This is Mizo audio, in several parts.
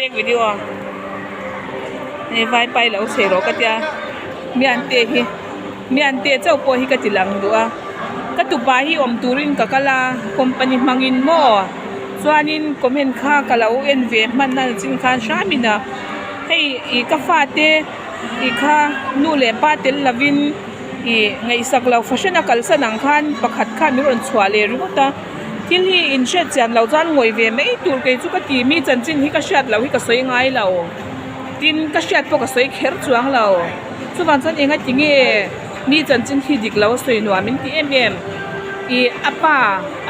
Take video hei vaipa hi lo chei rawh ka tia miante hi miante chauh pawh hi ka ti lang duh a ka tupa hi awm turin ka kal a company hmangin maw chuanin comment kha ka lo en ve hman a chin khan hram in a hei ih ka fate ih kha nu leh pa tel lovin ih ngaihsak lo fahran a kalsan ang khan pakhat khan min rawn chhuah leh ringawt a. Thil hi in hriat chian loh chuan ngawi ve mai tur kei chu ka ti mi chanchin hi ka hriat loh hi ka sawi ngai lo tin ka hriat pawh ka sawi kher chuang lo chuvang chuan enga ti nge mi chanchin hi dik lo a sawi nuam in ti em em ih a pa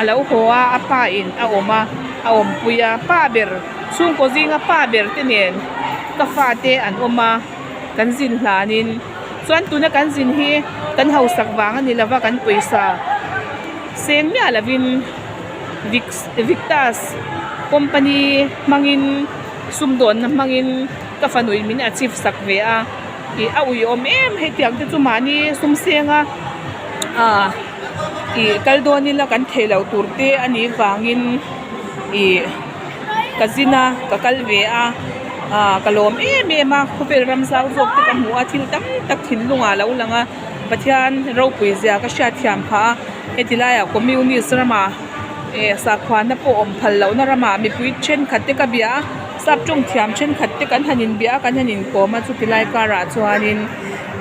a lo haw a a pa in a awm a a awmpui a pa ber chhungkaw zinga pa ber te nen ka fate an awm a kan zin hlanin. Chuan tuna kan zin hi kan hausak vang a ni lova kan pawisa seng miah lovin Victas company hmangin sumdawnna hmangin ka fanuin min achieve sak ve a ih a uiawm em hetiang te chu mahni sum senga ah ih kal dawn ila kan theih loh tur te a nih vangin ih. Ka zin a ka kal ve a ah ka lawm em em a khawvel ram zau zawk te ka hmu a thil tam tak thinlung ah a lo lang a Pathian ropui zia ka hriat thiam phah a heti laiah communist ramah eh sakhuana pawh awm phal lohna ramah mipui thenkhat te ka bia a sap tawng thiam thenkhat te kan han inbia a kan han inkawm a chuti lai karah chuanin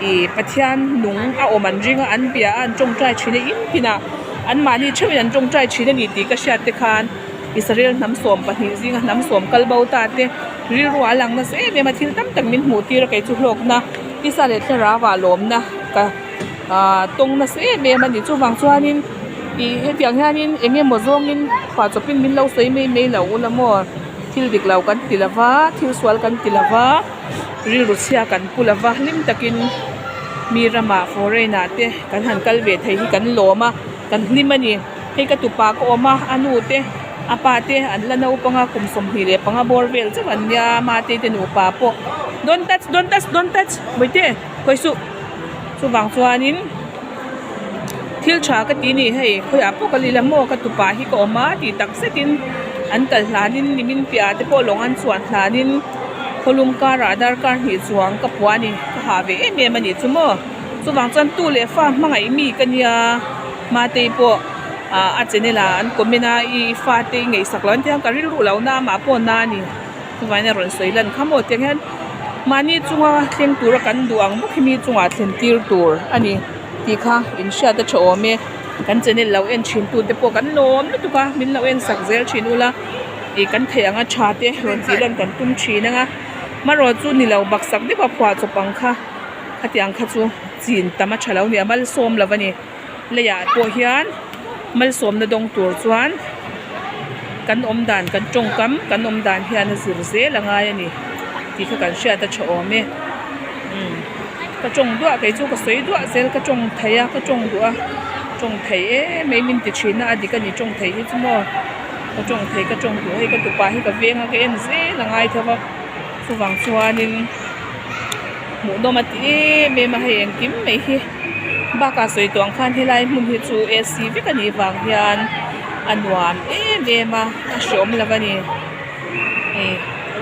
ih Pathian nung a awm an ring a an bia a an tawngtai thin a in tinah anmahni theuhin an tawngtai thin a ni tih ka hriat te khan. Israel hnam 12 zinga hnam sawm kal bo ta te rilru a lang nasa em em a thil tam tak min hmuh tir a kei chu hlawkna tisa leh thlarau ah lawmna ka ahh tawng nasa em em a ni chuvang chuanin ih hetiang hianin eng emaw zawngin khuah chawpin min lo sawi mai mai lo ula maw thil dik lo kan ti lova thil sual kan ti lova rilru chhia kan pu lova hlim takin mi ramah foreign ah te kan han kal ve thei hi kan lawm a kan hlim a ni. Hei ka tupa ka awm a a nu te a pa te an la naupang a kum 25 bawr vel chauh an nia mate te nupa pawh don't touch don't touch don't touch bawihte khawi suh chuvang chuanin thil tha ka ti ni hei khawiah pawh ka lila maw ka tupa hi ka awm a tih tak zetin an kal hlanin nimin piahah te pawh lawng an chuan hlanin khawlum karah darkar hnih chuang ka pua a ni ka hah ve em em a nih chu maw chuvang chuan tu leh fa hmangaih mi ka nia. Matei pawh ah a channel ah an comment a i fate i ngaihsak lo an ti a ka rilru lo na amah pawh na a ni chuvangin a rawn sawi lan kha maw tiang hian mahni chunga thleng tura kan duh ang bawk hi mi chungah thlen tir tur a ni tih kha in hriat a tha awm e kan channel lo en thin tu te pawh kan lawm lutuk a min lo en sak zel thin ula ih kan theih ang a tha te rawn tih lan kan tum thin ang a marawh chu ni lo baksak deuh a phuah chawp ang kha khatiang kha chu chin tam a tha lo a ni a malsawm lo a ni. Leiah pawh hian malsawmna dawng tur chuan kan awm dan kan tawngkam kan awm dan hian a zir zel a ngai a ni tih kha kan hriat a tha awm e umm ka tawng duah kei chu ka sawi duah zel ka tawng thei a ka tawng duh a tawng thei em mai min ti thin a a dik a ni tawng thei hi chu maw ka tawng thei ka tawng duh hei ka tupa hi ka veng a ka en zel a ngai tho va chuvang chuanin hmuhnawm a ti em em a hei engkim mai hi. Bakah sawi tawh ang khan helai hmun hi chu ac vek a nih vang hian a nuam em em a a hreawm lo a ni ih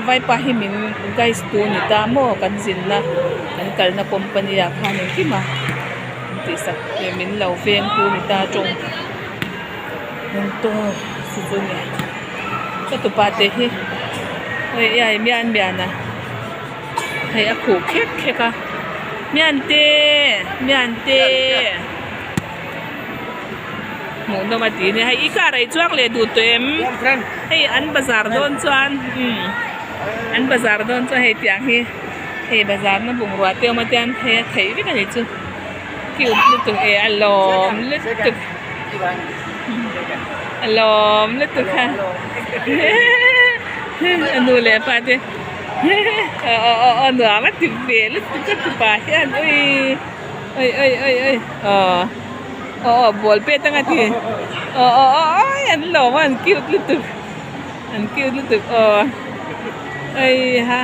vaipa hi min guys tu ni ta maw kan zinna kan kalna company ah khan engkim a min tihsak leh min lo veng tu ni ta tawng chu chu ni ka tupa te hi hei ai mian mian a. Hei a khuh khek khek a miante miante hmuh nawm a ti a nia hei i car ah i chuang leh duh tawh em hei an bazar dawn chuan umm an bazar dawn chuan hei tiang hi hei bazar na bungrua te awm a tiang hei a theih vek a nih chu cute lutuk e a lawm lutuk a lawm lutuk a a nu leh a pa te. Aw aw aw nuam a ti ve lutuk ka ti pah hian ui ui ui ui ui aw aw aw ball pet anga ti aw aw aw awi an lawm a an cute lutuk an cute lutuk aw heiha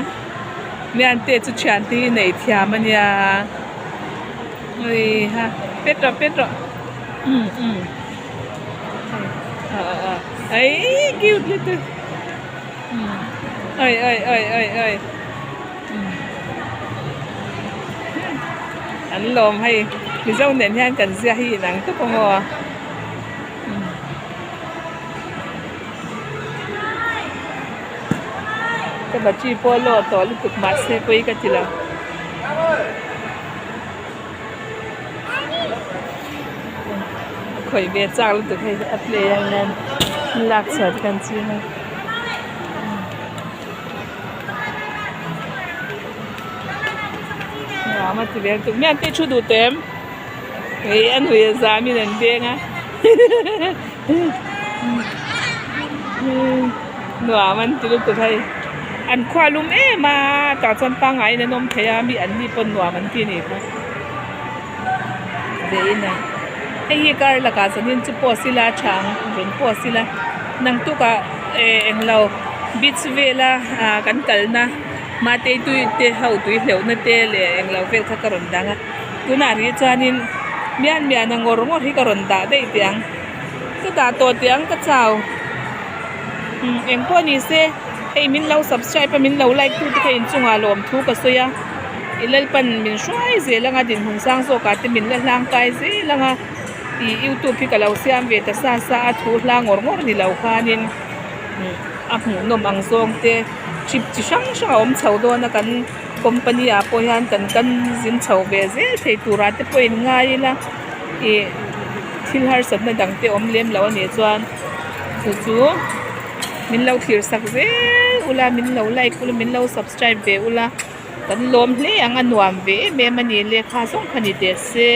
mian te chu thian te hi nei thiam ania heiha pet rawh pet rawh um um aw aw aw aii cute lutuk. Oi oi oi oi oi an lawm hei mizo nen hian kan zia hi inang tawp a maw. Ka battery pawh a low tawh lutuk mahse pawi ka ti lo. A khawih ve chak lutuk hei a play ang hian lak chhuah te kan ching a. Nuam a ti ve lutuk mian te thu duh tawh em hei a nui a zam in an beng a nuam an ti lutuk hei an khua lum em a tah chuan pangngai in an awm thei a mi an ni pawn nuam an ti a nih kha ve in a hei hi kar lakah chuanin chu post ila a tha ang rawn post ila nang tukah eh englo beach vela ah kan kalna Matei tui te ho tui hleuhna te leh englo vel kha ka rawn dang a tunah rih chuanin mian mian a ngawr ngawr hi ka rawn dah daih teh ang ka dah tawh teh ang ka chau umm engpawh ni se hei min lo subscribe a min lo like tu te kha inchungah lawmthu ka sawi a i lalpan min hruai zel anga dinhmun sang zawkah te min la hlang kai zel anga ih youtube hi ka lo siam ve ta sa sa a thu hla ngawr ngawr ni lo khanin a hmuhnawm ang zawng te trip chi hrang hrang a awm chho dawn a kan company ah pawh hian kan kan zin chho ve zel thei turah te pawh in ngai ila ih thil harsatna dang te awm lem lo anih chuan chu chu min lo thlir sak zel ula min lo like ula min lo subscribe ve ula kan lawm hle ang a nuam ve em em a ni lehkha zawng kha ni teh se.